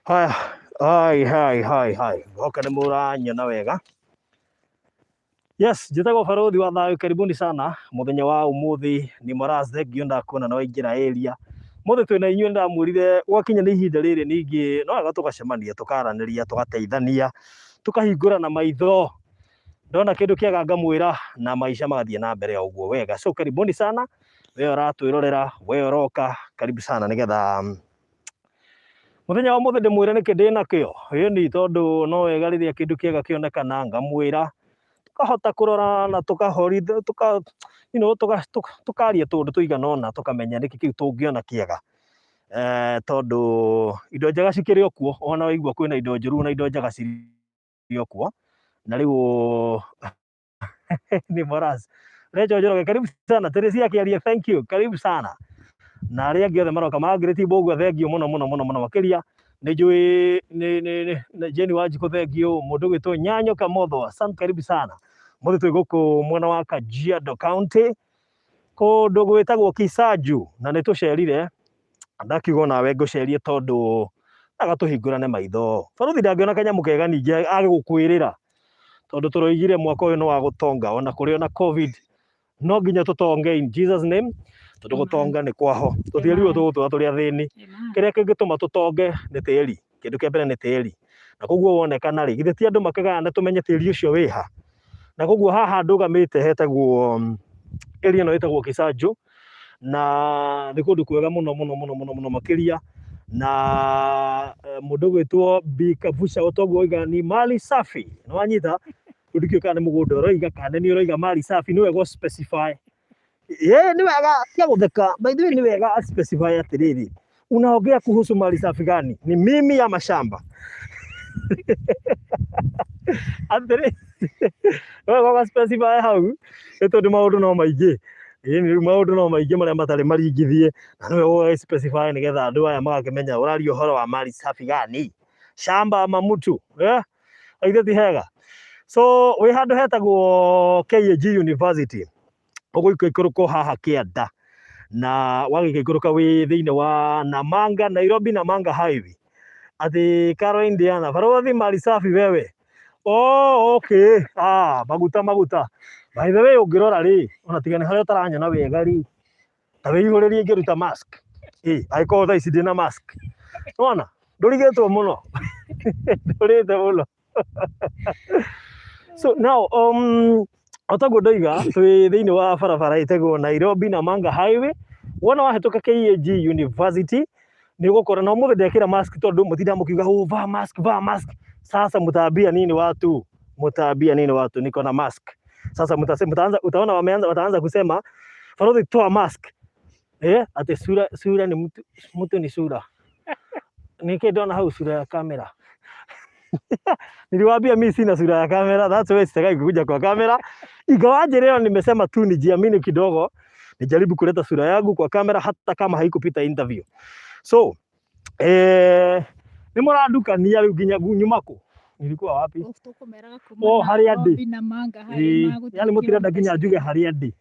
Haya, hai hai hai hai, hoka nĩ mũranyona wega. Yes, njĩtagwo Barũthi wa Thayũ, karibuni sana mũthenya wa ũmũthĩ. Nĩ Moras, thengio ndakuona nĩ waingĩra area. Mũthĩ twĩna inyuĩ, nĩndamwĩrire gwakinya nĩ ihinda rĩrĩ ningĩ no wega tũgacemania, tũkaranĩria, tũgateithania, tũkahingũrana maitho. Ndona kĩndũ kĩega ngamwĩra na maica magathiĩ na mbere o ũguo wega. So karibuni sana, we ũratwĩrorera, we ũroka, karibu sana nĩgetha Mũthenya wa ũmũthĩ ndĩmwĩre nĩkĩ ndĩ nakĩo? Ĩni, tondũ no wega rĩrĩa kĩndũ kĩega kĩonekana ngamwĩra, tũkahota kũrora na you know, tũkaria tũũndũ tũigana ũna tũkamenya nĩkĩ kĩu tũngĩona kĩega. Tondũ indo njega cikĩrĩ o kuo, ona waigua kwĩna indo njũru na indo njega cirĩ o kuo. Na rĩu ni Moras. Rachel Njoroge, karibu sana. Teresia Kiarie, thank you. Karibu sana. Na arĩa angĩ othe maroka, Margaret Mbũgua, thank you mũno mũno mũno mũno makĩria. Nĩ njũĩ nĩ nĩ nĩ nĩ Jane Wanjikũ, thank you. Mũndũ ũgwĩtwo Nyanyo Kamotho, asante, karibu sana. Mũthĩ twĩ gũkũ mwena wa Kajiado County, kũndũ gwĩtagwo Kisaju, na nĩ tũcerire ndakiuga onawe ngũcerie tondũ agatũhingũrane maitho. Barũthi ndangĩona kanyamũ kega ningĩ age gũkwĩrĩra tondũ tũroigire mwaka ũyũ nĩ wa gũtonga, ona kũrĩ ona COVID no nginya tũtonge in Jesus name, tondũ gũtonga nĩ kwaho, tũtiĩrirwo tũgũtũra tũrĩ athĩni. Kĩrĩa kĩngĩtũma tũtonge nĩ tĩri, kĩndũ kĩa mbere nĩ tĩri, na koguo wonekana rĩ, githĩ ti andũ makĩgayane tũmenye tĩri ũcio wĩha? Na koguo haha ndũgamĩte hetagwo, area ĩno ĩtagwo Kisanju, na nĩ kũndũ kwega mũno mũno mũno mũno mũno makĩria. Na mũndũ ũgwĩtwo Bi Kavusha ũtoguo oiga ni mali safi, nĩ wanyita? Rĩu ndikĩũĩ kana nĩ mũgũnda ũroiga kana nĩ ũroiga mali safi, nĩ wega ũ specify. Ĩĩ nĩ wega, tiga gũtheka. By the way, nĩ wega a specify atĩrĩrĩ, unaongea kuhusu mali safi gani? Ni mimi ama shamba? Atĩrĩ, wega ũga specify hau, nĩ tondũ maũndũ no maingĩ. Ĩĩ rĩu maũndũ no maingĩ marĩa matarĩ maringithie, na nĩ wega ũgagĩ specify nĩgetha andũ aya magakĩmenya ũraria ũhoro wa mali safi gani? Shamba ama mtu? Eh? Githĩ ti hega? So wĩ handũ hetagwo KAG University, ũgũikũrũka haha kĩanda, na wagĩikũrũka wĩ thĩinĩ wa Namanga, Nairobi Namanga Highway. Atĩ Caroline Diana, barũthi mali safi wewe. Oh, okay. Ah, maguta maguta. By the way, ũngĩrora rĩ, ona tiga nĩ harĩa ũtaranyona wega rĩ, ta wĩihũrĩrie ingĩruta mask. Ĩ, angĩkorwo thaa ici ndĩna mask. Nĩwona? Ndũrigĩtwo mũno. Ndũrĩte mũno. So now, o taguo ndoiga, twĩ thĩinĩ wa barabara ĩtagwo Nairobi Namanga Highway. Wona wahĩtũka KAG University, nĩ ũgũkora na ũmũthĩ ndekĩra mask tondũ mũtindaga mũkiuga, oh, vaa mask, vaa mask. Sasa mtaambia nini watu? Mtaambia nini watu? Niko na mask. Sasa mtaanza, utaona wameanza, wataanza kusema, Farodhi toa mask. Eh, ati sura, sura ni mtu, mtu ni sura. Nĩkĩ ndona hau sura ya kamera? Niliwaambia mimi sina sura ya kamera, that's why sitaki kuja kwa kamera. Ingawaje leo nimesema tu nijiamini kidogo, nijaribu kuleta sura yangu kwa kamera hata kama haikupita interview. So, nĩ mũrandukania rĩu nginya nyuma kũ? Nilikuwa wapi? Tũkũmeraga kuma Oh, harĩa ndĩ. Nairobi Namanga Ĩĩ, Highway. Yani mũtirenda nginya njuge harĩa ndĩ.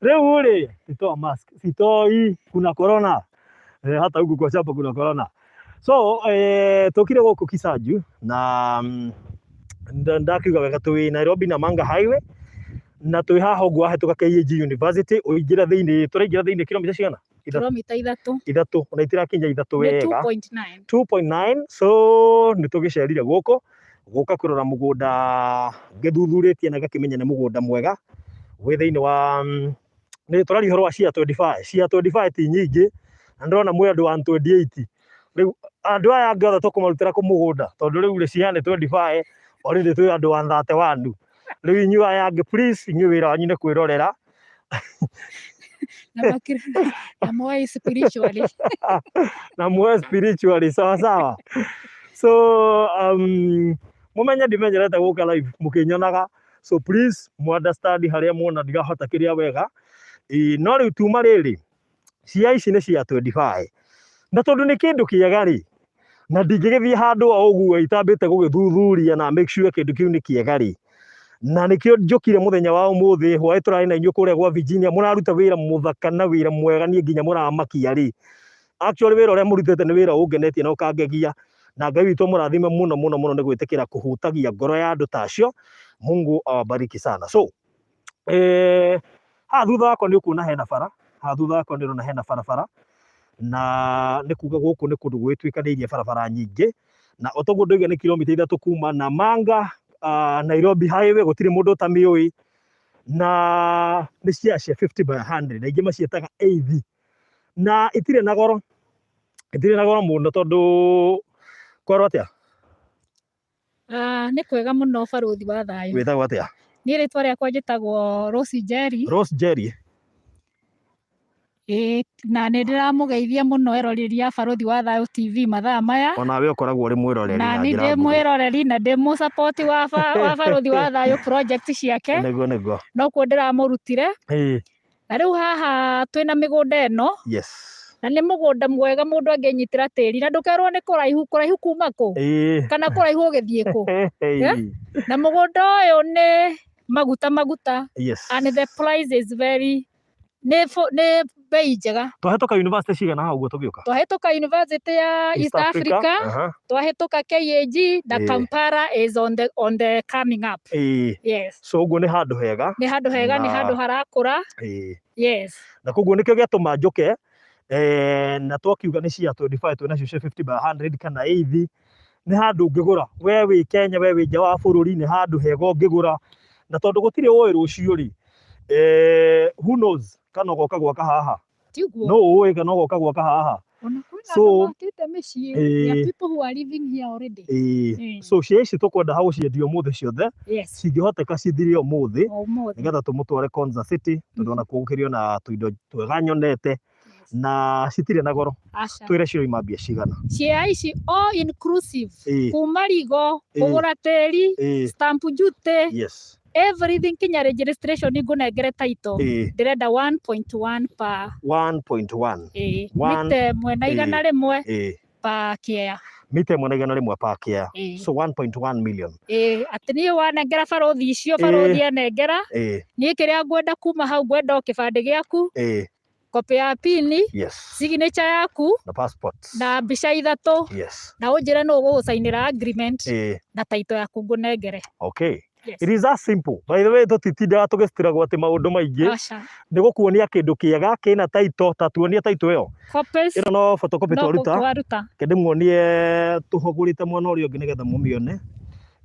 Rĩu rĩ, sitoa mask, sitoi, kuna corona. Hata huku kwa shamba kuna corona. So, tũkire gũkũ Kisaju na ndakiuga wega twĩ Nairobi Namanga Highway na twĩ haha ũguo wahĩtũka KAG University ũingĩra thĩinĩ, tũraingĩra thĩinĩ kilomita cigana? Ithatũ. Kilomita 3. 3, ona itirakinya 3 Nĩ wega. 2.9. 2.9, so nĩ tũgĩcerire gũkũ gũka kũrora mũgũnda ngĩthuthurĩtie na ngakĩmenya nĩ mũgũnda mwega wĩ thĩinĩ wa nĩ tũraria ũhoro wa share 25. Share 25 ti nyingĩ na ndĩrona mwĩ andũ 128. Rĩu andũ aya angĩ othe tũkũmarutĩra kũ mũgũnda tondũ rĩu rĩ share nĩ 25, already twĩ andũ 131. Rĩu inyuĩ aya angĩ please, inyuĩ wĩra wanyu nĩ kwĩrorera. Na na muoe spiritually. Na muoe spiritually, sawa sawa. So mumenye ndimenyerete gũka live mũkĩnyonaga, so please mu understand harĩa muona ndirahota kĩrĩa wega. Ĩ, no rĩu tuma rĩrĩ, cia ici nĩ cia 25, na tondũ nĩ kĩndũ kĩega rĩ, na ndingĩgĩthiĩ handũ o ũguo itambĩte gũgĩthuthuria na make sure kĩndũ kĩu nĩ kĩega rĩ, na nĩkĩo njũkire mũthenya wa ũmũthĩ hwaĩ tũrarĩ na inyuĩ kũrĩa gwa Virginia. Mũraruta wĩra mũthaka na wĩra mwega, niĩ nginya mũramakia rĩ. Actually wĩra ũrĩa mũrutĩte nĩ wĩra ũngenetie na ũkangegia. Na Ngai witũ amũrathime mũno mũno mũno nĩ gwĩtĩkĩra kũhutagia ngoro ya andũ ta acio. Mungu awabariki sana. So haha thutha wakwa nĩ ũkuona hena bara, haha thutha wakwa nĩ ũrona hena barabara, na nĩ kuga gũkũ nĩ kũndũ gwĩtuĩkanĩirie barabara nyingĩ, na o toguo ndoiga nĩ kilomita 3 kuma Namanga, Nairobi Highway, gũtirĩ mũndũ ũtamĩũĩ, na nĩ cia 50 by 100, aingĩ maciĩtaga eighth, na itirĩ na goro, itirĩ na goro mũno tondũ kwerwo atĩa? Nĩ kwega mũno barũthi wa thayũ. Wĩtagwo atĩa? Niĩ rĩtwa rĩakwa njĩtagwo Rose Njeri. Rose Njeri. Ĩĩ, na nĩ ndĩramũgeithia mũno eroreri a Barũthi wa Thayũ TV mathaa maya. Onawe ũkoragwo ũrĩ mwĩroreri na na nĩ njĩra ndĩ nguhĩ. Mwĩroreri na ndĩ mũsapoti wa Barũthi wa Thayũ project ciake. Nĩguo nĩguo. Nokuo ndĩramũrutire. Na rĩu haha twĩna mĩgũnda ĩno. Na nĩ mũgũnda mwega mũndũ angĩnyitĩra tĩri na ndũkerwo nĩ kũraihu, kũraihu kuma kũ? Kana kũraihu ũgĩthiĩ kũ? Na mũgũnda ũyũ nĩ maguta maguta. And the price is very, nĩ bei njega. Twahĩtũka university cigana hau ũguo tũgĩũka? Twahĩtũka university ya East Africa, twahĩtũka KAG na Kampala is on the coming up. Yes. So ũguo nĩ handũ hega. Nĩ handũ hega, nĩ handũ harakũra. Yes. Na koguo nĩkĩo gĩatũma njũke, na twakiuga nĩ cia 25 twĩnacio cia 50 by 100 kana 80, nĩ handũ ũngĩgũra we wĩ Kenya, we wĩ nja wa bũrũri, nĩ handũ hega ũngĩgũra, na tondũ gũtirĩ ũĩ rũciũ rĩ, who knows kana ũgoka gwaka haha. Tiguo. No ũĩ kana ũgoka gwaka haha. Ona kwĩna So, andũ makĩte mĩciĩ. There are people who are living here already. So cia ici tũkwenda ha gũciendia ũmũthĩ ciothe, cingĩhoteka cithire ũmũthĩ, O ũmũthĩ. Nĩgetha tũmũtware Konza City, tondũ onakuo gũkĩrĩ ona tũindo twega nyonete, na citirĩ na goro. Aca. Twĩre ciroima mbia cigana. Cia ici all inclusive. Kuma rigo, kũgũra tĩri, stamp duty, everything kinya registration ngũnengere title. Ndĩrenda 1.1 per 1.1. One- mita ĩmwe na 100 per kĩea. Mita ĩmwe na 100 per kĩea. So 1.1 million. Ĩĩ, atĩ niĩ wanengera barũthi icio, barũthi anengera, niĩ kĩrĩa ngwenda kuma hau ngwenda o kĩbandĩ gĩaku, copy ya pini, signature yaku, na passport, na mbica 3, na ũnjĩre nũ ũgũgũcainĩra agreement, na title yaku ngũnengere. Okay. Yes. It is that simple. By the way, tũtitindaga tũgĩcitiragwo atĩ maũndũ maingĩ. Aca. Nĩ gũkuonia kĩndũ kĩega kĩna title, ta tuonie title ĩyo. Copies. Ĩno no photocopy No twaruta. twaruta. Reke ndĩmuonie tũhũgũrĩte mwena ũrĩa ũngĩ nĩgetha mũmĩone.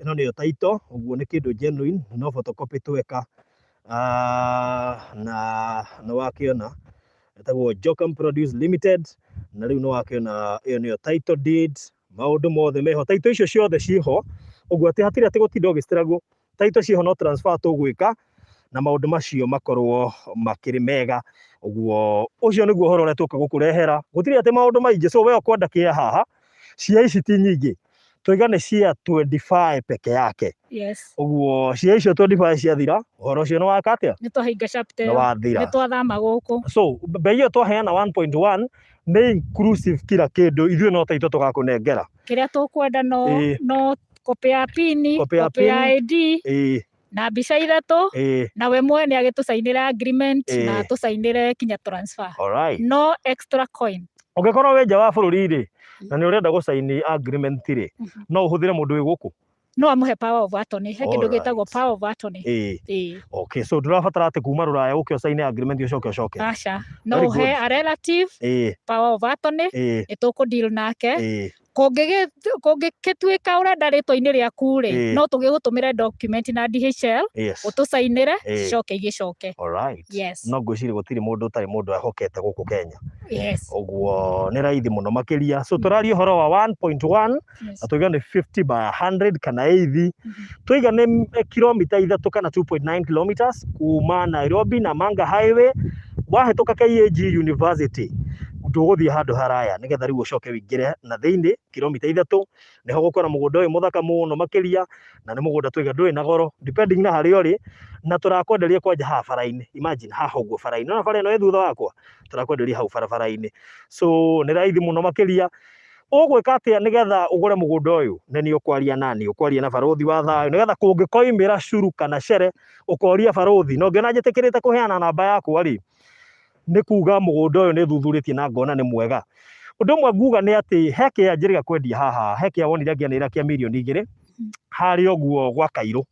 Ĩno nĩyo title, ũguo nĩ kĩndũ genuine, no photocopy tweka. Na nĩ wakĩona ĩtagwo Jocam Produce Limited, na rĩu nĩ wakĩona ĩyo nĩyo title deed, maũndũ mothe meho, title icio ciothe ciĩho, ũguo atĩ hatirĩ atĩ gũtinda ũgĩcitiragwo, title ciĩho no transfer tũgwĩka, na maũndũ macio makorwo makĩrĩ mega, ũguo ũcio nĩguo ũhoro ũrĩa tũka gũkũrehera, gũtirĩ atĩ maũndũ maingĩ, so we ũkwenda kĩa haha, cia ici ti nyingĩ, tũiga nĩ cia 25 peke yake. Ũguo cia icio 25 ciathira, ũhoro ũcio nĩ waka atĩa? Nĩ twahinga chapter Nĩ ĩyo. wathira. Nĩ twathama gũkũ. So bei ĩyo twaheana 1.1 nĩ inclusive kila kĩndũ, ithuĩ no title tũgakũnengera. Kĩrĩa tũkwenda no copy ya pini, Copy ya copy ya pini. ID, na mbica 3, na we mwene agĩtũcainĩra agreement na atũcainĩre kinya transfer. Alright. No extra coin. Ũngĩkorwo wĩ nja wa bũrũri rĩ, na nĩ ũrenda gũcaini agreement rĩ, no ũhũthĩre mũndũ wĩ gũkũ? No amũhe power of attorney, he kĩndũ gĩtagwo power of attorney. Okay, so ndũrabatara atĩ kuma rũraya ũke ũcaine agreement ũcoke ũcoke. Aca. No Very ũhe good. a relative power of attorney, nĩ tũkũ deal nake. Kũngĩgĩtuĩka ũrenda rĩtwa-inĩ rĩaku rĩ, no tũgĩgũtũmĩre document na DHL, ũtũcainĩre, cicoke igĩcoke. Alright. Yes. No ngwĩciria gũtirĩ mũndũ ũtarĩ mũndũ ehokete gũkũ Kenya. Yes. Ũguo nĩ raithi mũno makĩria. So tũraria ũhoro wa 1.1, na tuiga nĩ 50 by 100 kana 80. Tuiga nĩ kilomita 3 kana 2.9 kilometers kuma Nairobi na Manga Highway, wahĩtũka KAG University, ndũgũthiĩ handũ haraya nĩgetha rĩu ũcoke ũingĩre na thĩinĩ kilomita 3, nĩho gũkora mũgũnda ũyũ mũthaka mũno makĩria, na nĩ mũgũnda tuiga ndũrĩ na goro depending na harĩa ũrĩ, na tũrakwenderia kwanja haha bara-inĩ. Imagine haha ũguo bara-inĩ, no bara ĩno ĩ thutha wakwa, tũrakwenderia hau barabara-inĩ. So nĩ raithi mũno makĩria. Ũgwĩka atĩa nĩgetha ũgũre mũgũnda ũyũ? Nĩ niĩ ũkwaria nani, ũkwaria na barũthi wa thayũ, nĩgetha kũngĩkoimĩra curu kana cere, ũkoria barũthi. Na ũngĩona njĩtĩkĩrĩte kũheana namba yakwa rĩ, nĩ kuga mũgũnda ũyũ nĩ thuthurĩtie na ngona nĩ mwega. Ũndũ ũmwe nguga nĩ atĩ he kĩa njĩrĩga kwendia haha, he kĩa wonire ngĩanĩrĩra kĩa mirioni 2 harĩa ũguo gwa Kairũ.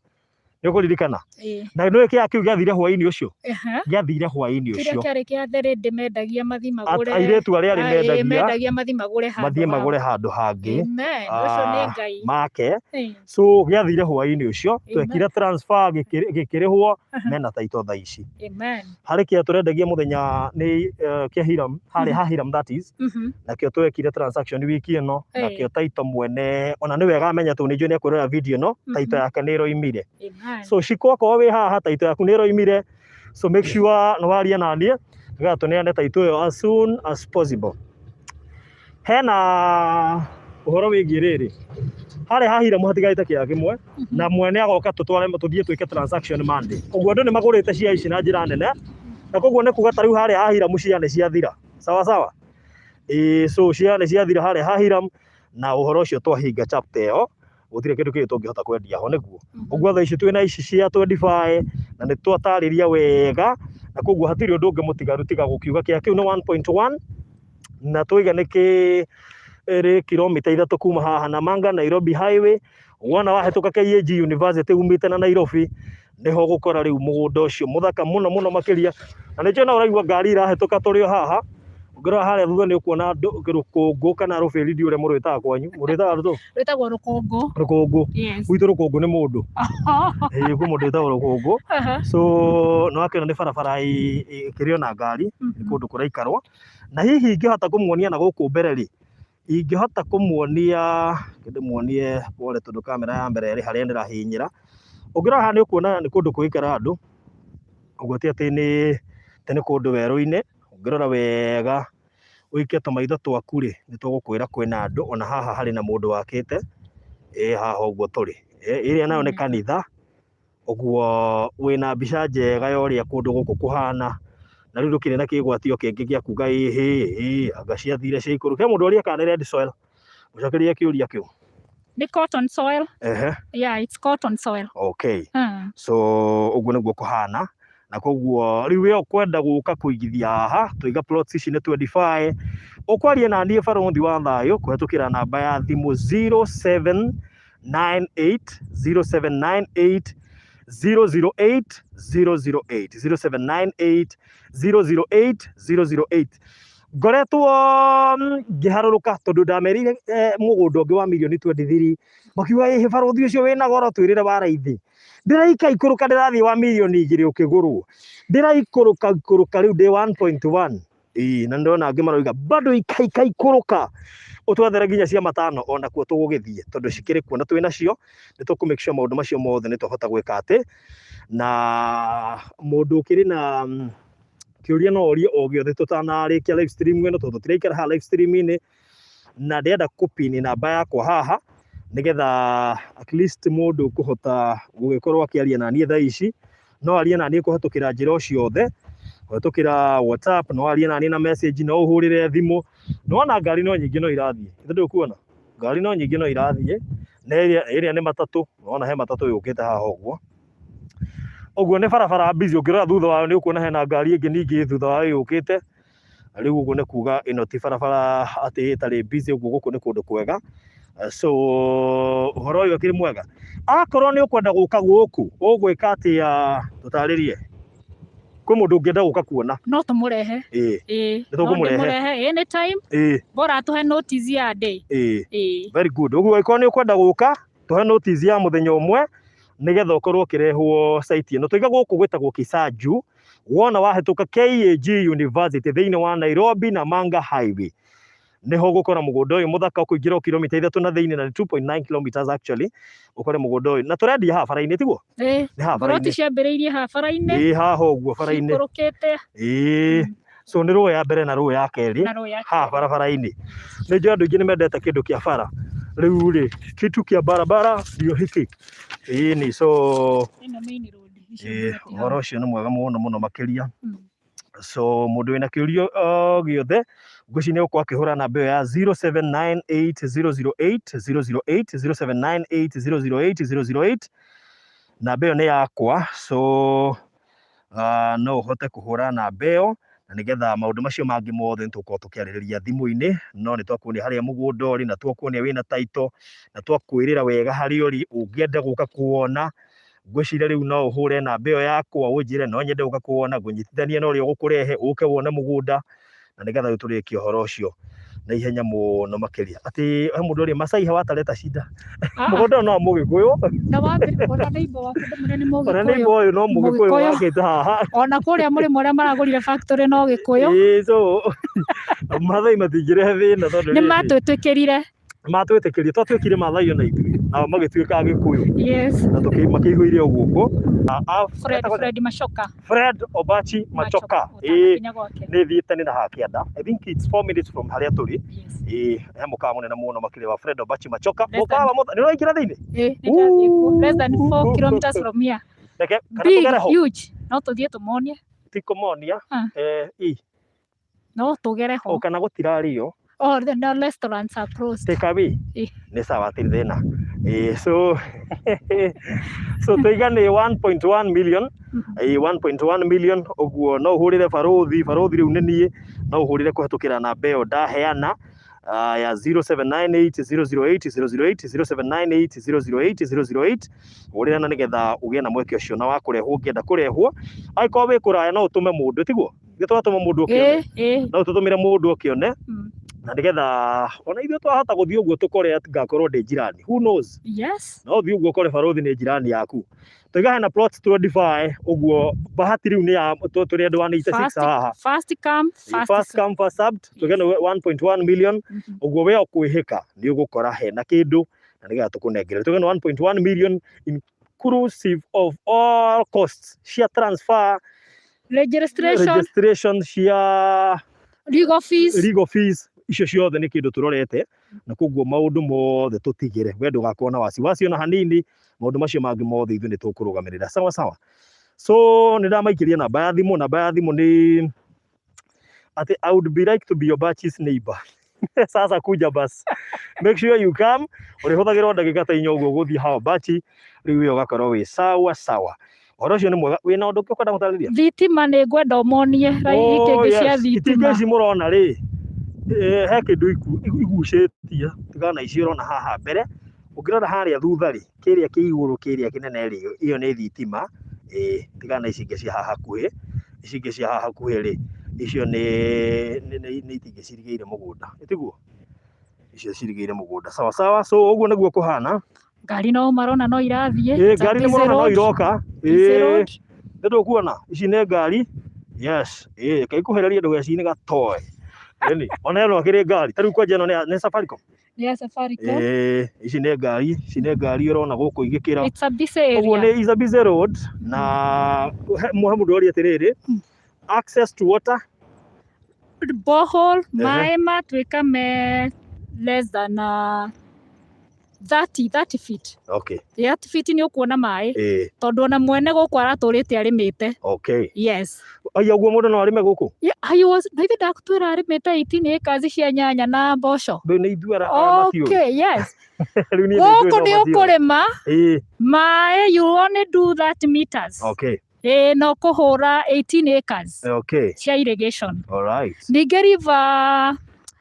Nĩ ũkũririkana? Ĩĩ. Na nĩ kĩa kĩu gĩathire hwaĩ-inĩ ũcio? Aha. Gĩathire hwaĩ-inĩ Kĩrĩa ũcio. kĩarĩ kĩa therĩndĩ mendagia mathi magũre. Airĩtu arĩa arĩ Ah, ĩĩ, mendagia mendagia mathi magũre handũ mathiĩ hao. magũre handũ hangĩ. Amen. Ũcio nĩ Ah, Ngai. make. Ĩĩ. So gĩathire hwaĩ-inĩ ũcio, Amen. twekire transfer gĩkĩrĩhwo mena title thaa ici. Amen. Harĩ kĩa tũrendagia mũthenya nĩ kĩa Hiram, harĩa ha Hiram that is, nakĩo twekire transaction wiki ĩno, nakĩo title mwene, ona nĩ wega amenye tondũ nĩ njũĩ nĩ ekwĩrorera video ĩno, title yake nĩ ĩroimire. Amen. So Shiko okorwo wĩ haha title yaku nĩ ĩroimire, so make sure nĩ waria na niĩ nĩgetha tũneane title ĩyo as soon as possible. Hena ũhoro wĩgiĩ rĩrĩ, harĩa ha Hiram hatigarĩte kĩea kĩmwe, na mwene agoka tũtware tũthiĩ twĩke transaction Monday. Ũguo andũ nĩ magũrĩte cia ici na njĩra nene, na koguo nĩ kuga ta rĩu harĩa ha Hiram cia nĩ ciathira. Sawa sawa? Ĩĩ, so cia nĩ ciathira harĩa ha Hiram, na ũhoro ũcio twahinga chapter ĩyo, gũtirĩ kĩndũ kĩngĩ tũngĩhota kwendia ho nĩguo. Ũguo thaa ici twĩna ici cia 25 na nĩ twatarĩria wega, na koguo hatirĩ ũndũ ũngĩ mũtigaru tiga gũkiuga kĩa kĩu nĩ 1.1 na twaiga nĩ kĩ ĩrĩ kilomita 3 kuma haha Namanga Nairobi Highway. Wona wahĩtũka KAG University umĩte na Nairobi, nĩho ũgũkora rĩu mũgũnda ũcio mũthaka mũno mũno makĩria. Na nĩkĩo na ũraigua ngari irahĩtũka tũrĩ o haha. Ũngĩrora harĩa thutha nĩ ũkuona rũkũngũ kana rũbĩri, ndiũĩ ũrĩa mũrwĩtaga kwanyu. Mũrwĩtaga rũtũ? Rwĩtagwo rũkũngũ. Rũkũngũ. Yes. Gwitũ rũkũngũ nĩ mũndũ. Ĩĩ, kwĩ mũndũ wĩtagwo rũkũngũ. So nĩ wakĩona nĩ barabara ĩkĩrĩ ona ngari, nĩ kũndũ kũraikarwo. Na hihi ingĩhota kũmuonia na gũkũ mbere rĩ, ingĩhota kũmuonia, ndĩmuonie pole tondũ kamera ya mbere ĩrĩ harĩa ndĩrahihinyĩra. Ũngĩrora haha nĩ ũkuona nĩ kũndũ kũgĩikara andũ, ũguo ti atĩ nĩ kũndũ werũ-inĩ. Ũngĩrora wega ũikie tũmaitho twaku rĩ, nĩ tũgũkwĩra kwĩna andũ, ona haha harĩ na mũndũ wakĩte, ĩ haha ũguo tũrĩ. Ĩrĩa nayo nĩ kanitha, ũguo wĩna mbica njega ya ũrĩa kũndũ gũkũ kũhana, na rĩu ndũkĩrĩ na kĩgwatio kĩngĩ gĩa kuga ĩhĩ ĩ anga ciathire ciaikũrũka. He mũndũ ũria kana nĩ red soil, mũcokerie kĩũria kĩu. Nĩ cotton soil. Ehe. Yeah, it's cotton soil. Okay. So ũguo nĩguo kũhana, na koguo rĩu we ũkwenda gũka kũigithia haha, tũiga plots ici nĩ 25, ũkwaria na niĩ Barũthi wa Thayũ kũhetũkĩra namba ya thimũ 0798 0798 008 008 0798 008 008. Ngoretwo ngĩharũrũka tondũ ndamerĩire mũgũnda ũngĩ wa mirioni 23, makiuga ĩhĩ barũthi ũcio wĩna goro, twĩrĩre wa raithi. Ndĩraika ikũrũka, ndĩrathiĩ wa mirioni 2 ũkĩgũrwo, ndĩraikũrũka ikũrũka rĩu ndĩ 1.1. Ĩĩ, na ndĩrona angĩ maroiga bado ikaika ikũrũka ũtwethere nginya cia matano, onakuo tũgũgĩthiĩ tondũ cikĩrĩ kuo na twĩ nacio. Nĩ tũkũ make sure maũndũ macio mothe nĩ twahota gwĩka atĩ, na mũndũ ũkĩrĩ na kĩũria no orie o gĩothe tũtanarĩkia live stream ĩno, tondũ tũtiraikara haha live stream-inĩ, na ndĩrenda kũpini namba yakwa haha nĩgetha at least mũndũ ũkũhota gũgĩkorwo akĩaria na niĩ thaa ici no arie na niĩ kũhetũkĩra njĩra o ciothe, kũhetũkĩra WhatsApp, no arie na niĩ na message, no ũhũrĩre thimũ. Nĩwona ngari no nyingĩ no irathiĩ, githĩ ndũkuona ngari no nyingĩ no irathiĩ, na ĩrĩa nĩ matatũ, nĩwona he matatũ yũkĩte haha ũguo. Ũguo nĩ barabara busy, ũngĩrora thutha wayo nĩ ũkuona hena ngari ĩngĩ ningĩ thutha wayo yũkĩte. Rĩu ũguo nĩ kuga ĩno ti barabara atĩ ĩtarĩ busy, ũguo gũkũ nĩ kũndũ kwega. So ũhoro ũyũ ũkĩrĩ mwega. Akorwo nĩ ũkwenda gũka gũkũ, ũgwĩka atĩa? Tũtarĩrie. Kwĩ mũndũ ũngĩenda gũka kuona? No tũmũrehe. Ĩĩ. Ĩĩ. Nĩ tũkũmũrehe. No ndĩmũrehe anytime. Ĩĩ. Bora atũhe notice ya day. Ĩĩ. Ĩĩ. Very good. Ũguo angĩkorwo nĩ ũkwenda gũka, tũhe notice ya mũthenya ũmwe nĩgetha ũkorwo ũkĩrehwo site ĩno. Tũiga gũkũ gwĩtagwo Kisaju, wona wahĩtũka KAG University thĩinĩ wa Nairobi Namanga Highway, nĩho ũgũkora mũgũnda ũyũ mũthaka. Ũkũingĩra o kilomita 3 na thĩinĩ, na nĩ 2.9 kilometers actually, ũkore mũgũnda ũyũ. Na tũrendia haha bara-inĩ, tiguo? Ĩĩ. Nĩ haha Ploti bara-inĩ. ciambĩrĩirie haha bara-inĩ. Ĩĩ, haha ũguo bara-inĩ. Cikũrũkĩte. Ĩĩ. So nĩ rũĩ ya mbere na rũĩ ya kerĩ Na rũĩ ya haha kerĩ. barabara-inĩ. Nĩ njũĩ andũ aingĩ nĩ mendete kĩndũ kĩa bara. Rĩu rĩ, kitu kĩa barabara ndio hiki. Ĩĩ ni so Ĩno main road. Icio ĩĩ, ploti ũhoro hau. ũcio nĩ mwega mũno mũno makĩria. So mũndũ wĩna kĩũria o gĩothe, ngwĩciria nĩ ũgũkorwo akĩhũra namba ĩyo ya 0798 008 008, 0798 008 008. Namba ĩyo nĩ yakwa, so no ũhote kũhũra namba ĩyo Na nĩgetha maũndũ macio mangĩ mothe nĩ tũgũkorwo tũkĩarĩrĩria thimũ-inĩ, no nĩ twakuonia harĩa mũgũnda ũrĩ, na twakuonia wĩna title, na twakwĩrĩra wega harĩa ũrĩ, ũngĩenda gũka kũwona. Ngwĩciria rĩu no ũhũre namba ĩyo yakwa ũnjĩre no nyende gũka kũwona, ngũnyitithanie na ũrĩa ũgũkũrehe ũke wone mũgũnda, na nĩgetha rĩu tũrĩkie ũhoro ũcio na ihenya mũno makĩria. Atĩ he mũndũ ũrĩa Masai hawataleta shida. Mũgũnda ũyũ no wa Mũgĩkũyũ. Na wambe ona neighbor waku ndĩmwĩre nĩ Ona neighbor Mũgĩkũyũ. ũyũ no Mũgĩkũyũ Mũgĩkũyũ. wakĩte haha. Ona kũrĩa mũrĩmo ũrĩa maragũrire factory no Gĩkũyũ. Ĩĩ, so Mathai matingĩrehe thĩna tondũ Nĩ rĩrĩ, matwĩtĩkĩrire. Matwĩtĩkĩrie, twatuĩkire Mathai ona ithuĩ, nao magĩtuĩka Agĩkũyũ. Yes. Na makĩihũire o gũkũ. Fred, Fred Machoka. Fred Obachi Machoka. Ĩĩ, nĩ thiĩte nĩ na haha kĩanda. I think it's 4 minutes from harĩa tũrĩ. Yes. Ĩĩ, he mũkawa mũnene mũno makĩria wa Fred Obachi Machoka. Less than- Mũkawa nĩ ũraingĩra thĩinĩ? Ĩĩ, nĩ ndathiĩ kuo. Less than 4 kilometers from here. Reke kana Big, tũgere ho. huge. No tũthiĩ tũmonie. Ti kũmonia. Ah. Ĩ, No tũgere ho. O kana gũtirarĩo. Oh, the no restaurants are closed. Take away. Ĩ. Nĩ sawa, hatirĩ thĩna. Ĩ, so tũiga nĩ 1.1 million. Ĩ, 1.1 million ũguo no ũhũrĩre barũthi, barũthi rĩu nĩ niĩ, no ũhũrĩre kũhetũkĩra namba ĩyo ndaheana ya 0798 008 008, 0798 008 008. Hũrĩra na nĩgetha ũgĩe na mweke ũcio na wa kũrehwo ũngĩenda kũrehwo. Angĩkorwo wĩ kũraya no ũtũme mũndũ, tiguo? Ithuĩ twatũma mũndũ ũkĩone. Ĩ. No tũtũmĩre mũndũ ũkĩone na nĩgetha ona ithuĩ twahota gũthiĩ ũguo tũkore atĩ ngakorwo ndĩ njirani. Who knows? Yes. No ũthiĩ ũguo ũkore barũthi nĩ njirani yaku. Tũiga hena plots 25 ũguo, bahati rĩu nĩ ya tũrĩ andũ a 96 First, haha. first come, first First serve. come, first served. Tuge nĩ 1.1 million. Ũguo we ũkwĩhĩka nĩ ũgũkora hena kĩndũ na nĩgetha tũkũnengere. Tuge nĩ 1.1 million inclusive of all costs cia transfer, Registration, registration cia legal fees. Legal fees icio ciothe nĩ kĩndũ tũrorete, na koguo maũndũ mothe tũtigĩre we ndũgakorwo na wasiwasi ona hanini. Maũndũ macio mangĩ mothe ithuĩ nĩ tũkũrũgamĩrĩra. Sawa sawa. So nĩ ndamaikĩria namba ya thimũ. Namba ya thimũ nĩ atĩ I would be like to be your Obachi's neighbor. Sasa kuja bas, make sure you come. Ũrĩhũthagĩra o ndagĩka ta 4 ũguo gũthiĩ ha Obachi rĩu, ĩyo ũgakorwo wĩ sawa sawa. Ũhoro ũcio nĩ mwega. Wĩna ũndũ ũngĩ ũkwenda gũtarĩria? Thitima nĩ ngwenda ũmonie Oh, itingĩ cia yes. Itingĩ thitima. Ici mũrona rĩ, he kĩndũ igucĩtie tigana na ici ũrona haha mbere. Ũngĩrora harĩa thutha rĩ, kĩrĩa kĩ igũrũ kĩrĩa kĩnene rĩ, ĩyo nĩ thitima. Ĩĩ, tigana na ici ingĩ cia haha hakuhĩ. Ici ingĩ cia haha hakuhĩ rĩ, icio nĩ itingĩ cirigĩire mũgũnda, ĩtiguo? Icio cirigĩire mũgũnda. Sawa sawa. So ũguo nĩguo kũhana. Ngari no marona no irathiĩ. Ĩĩ, It's a ngari nĩ busy mũrona no road. iroka. Busy Ĩĩ, road. nĩ ndũkuona ici nĩ ngari. Yes, ĩĩ, kaikuhĩrĩrie ndũgecine gatoe. Ĩni ona ĩno akĩrĩ ngari ta rĩu kwanja ĩno nĩ Safaricom. Nĩ ya Safaricom. Ĩĩ, ici nĩ ngari, ici nĩ ngari ũrona gũkũ igĩkĩra. It's a busy Ũguo area. nĩ is a busy road na he mũndũ oria atĩrĩrĩ, access to water. Borehole, maĩ matuĩka me less than 30 feet. 30 feet nĩ ũkuona maĩ tondũ ona mwene gũkũ aratũrĩte arĩmĩte. Yes. Aya, ũguo mũndũ no arĩme gũkũ? Yeah, he was na ithe ndakũtwĩra arĩmĩte 18 acres cia nyanya na mboco. Rĩu nĩ ithuĩ arĩa matiũĩ. Okay, yes. Rĩu niĩ nĩ njũĩ Gũkũ no nĩ matiũĩ. ũkũrĩma maĩ, you only do 30 meters. Ĩĩ, no kũhũra 18 acres cia irrigation. All right. Ningĩ river,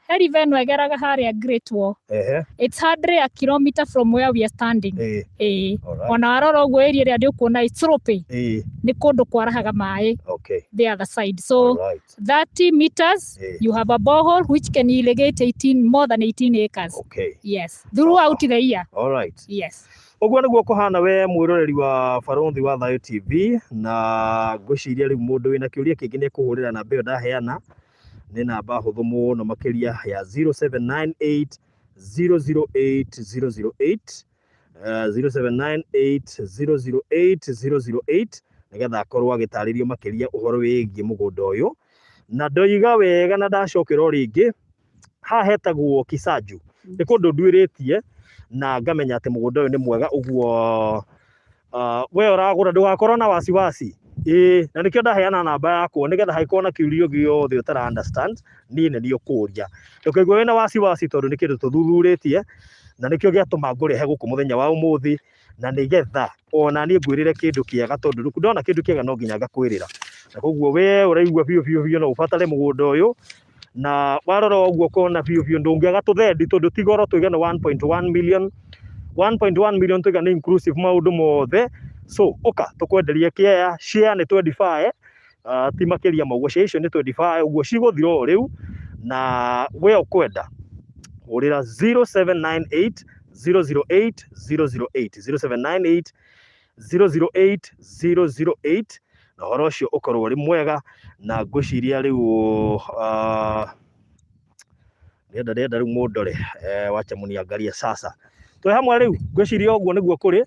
he river ĩno ĩgeraga harĩa Great Wall. It's hardly a kilometer from where we are standing. Ĩĩ. All right. Ona warora ũguo area ĩrĩa ndĩ ũkuona it's slopey. Nĩ kũndũ kwarahaga maĩ the other side. So All right. 30 meters, you have a borehole which can irrigate 18, more than 18 acres. Yes. Throughout the year. All right. Yes. Ũguo nĩguo kũhana we mwĩroreri wa Barũthi wa Thayũ TV, na ngwĩciria rĩu mũndũ wĩna kĩũria kĩngĩ nĩ ekũhũrĩra namba ĩyo ndaheana. Nĩ namba hũthũ mũno makĩria ya 0798 008 008, 0798 008 008, nĩgetha akorwo agĩtarĩrio makĩria ũhoro wĩgiĩ mũgũnda ũyũ. Na ndoiga wega na ndacokera o rĩngĩ, haha hetagwo Kisaju, nĩ kũndũ nduĩrĩtie na ngamenya atĩ mũgũnda ũyũ nĩ mwega. Ũguo we ũragũra ndũgakorwo na wasiwasi. Ĩĩ, na nĩkĩo ndaheana namba yakwa, nĩgetha hangĩkorwo na kĩũria gĩothe ũtara understand, niĩ nĩ niĩ ũkũria. Ndũkaigua wĩna wasiwasi tondũ nĩ kĩndũ tũthuthurĩtie, na nĩkĩo gĩatũma ngũrehe gũkũ mũthenya wa ũmũthĩ, na nĩgetha ona niĩ ngwĩrĩre kĩndũ kĩega, tondũ rĩu ndona kĩndũ kĩega no nginya ngakwĩrĩra. Na koguo we ũraigua biũ biũ biũ no ũbatare mũgũnda ũyũ, na warora ũguo ũkona biũ biũ ndũngĩaga tũthendi, tondũ ti goro, tũigana 1.1 million, 1.1 million tũiga nĩ inclusive maũndũ mothe. So ũka tũkwenderie kĩea share nĩ 25, ti makĩria ma ũguo, share icio nĩ 25 ũguo cigũthira o rĩu. Na we ũkwenda hũrĩra 0798 008 008, 0798 008 008, na ũhoro ũcio ũkorwo ũrĩ mwega. Na ngwĩciria rĩu ndĩrenda rĩu mũndore, wacha muniangalie sasa, twĩ hamwe rĩu. Ngwĩciria ũguo nĩguo kũrĩ.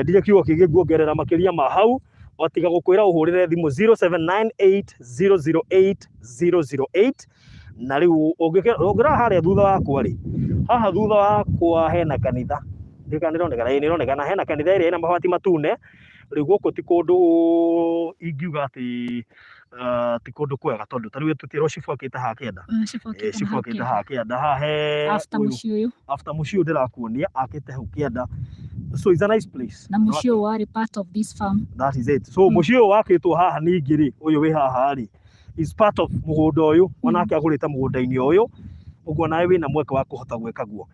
Ndirĩ kiugo kĩngĩ nguongerera makĩria ma hau, o tiga gũkwĩra ũhũrĩre thimũ 0798 008 008. Na rĩu ũngĩrora harĩa thutha wakwa rĩ, haha thutha wakwa hena kanitha, ndĩka nĩronekana, ĩĩ nĩronekana hena kanitha ĩrĩa ĩna mabati matune. Rĩu gũkũ ti kũndũ ingiuga atĩ ti kũndũ kwega, tondũ ta rĩu tũtirwo cibũ akĩte haha kĩanda. Cibũ akĩte cibũ akĩte haha kĩanda, haha he after mũciĩ ũyũ. After mũciĩ ũyũ ndĩrakuonia akĩte hau kĩanda, so it's a nice place. Na mũciĩ ũyũ warĩ part of this farm. That is it. So mũciĩ ũyũ wakĩtwo haha ningĩ rĩ, ũyũ wĩ haha rĩ, is part of mũgũnda ũyũ, onake agũrĩte mũgũnda-inĩ ũyũ ũguo, nawe wĩna mweke wa kũhota gwĩka guo.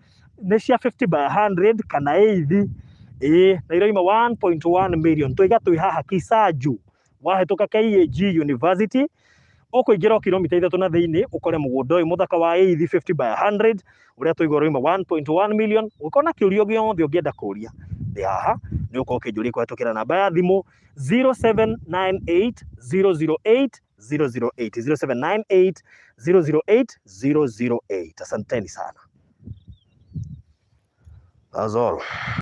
Nĩ cia 50 by 100 kana 80, ĩĩ, na iraima 1.1 million. Twaiga twĩ haha Kisaju, wahĩtũka KAG University, ũkũingĩra o kilomita 3 na thĩinĩ, ũkore mũgũnda ũyũ mũthaka wa 80 50 by 100 ũrĩa twaigua ũraima 1.1 million. Ũngĩkorwo na kĩũria gĩothe ũngĩenda kũria, ndĩ haha, nĩ ũkorwo ũkĩnjũria kũhetũkĩra namba ya thimũ 0798 008 008, 0798 008 008. Asanteni sana. That's all.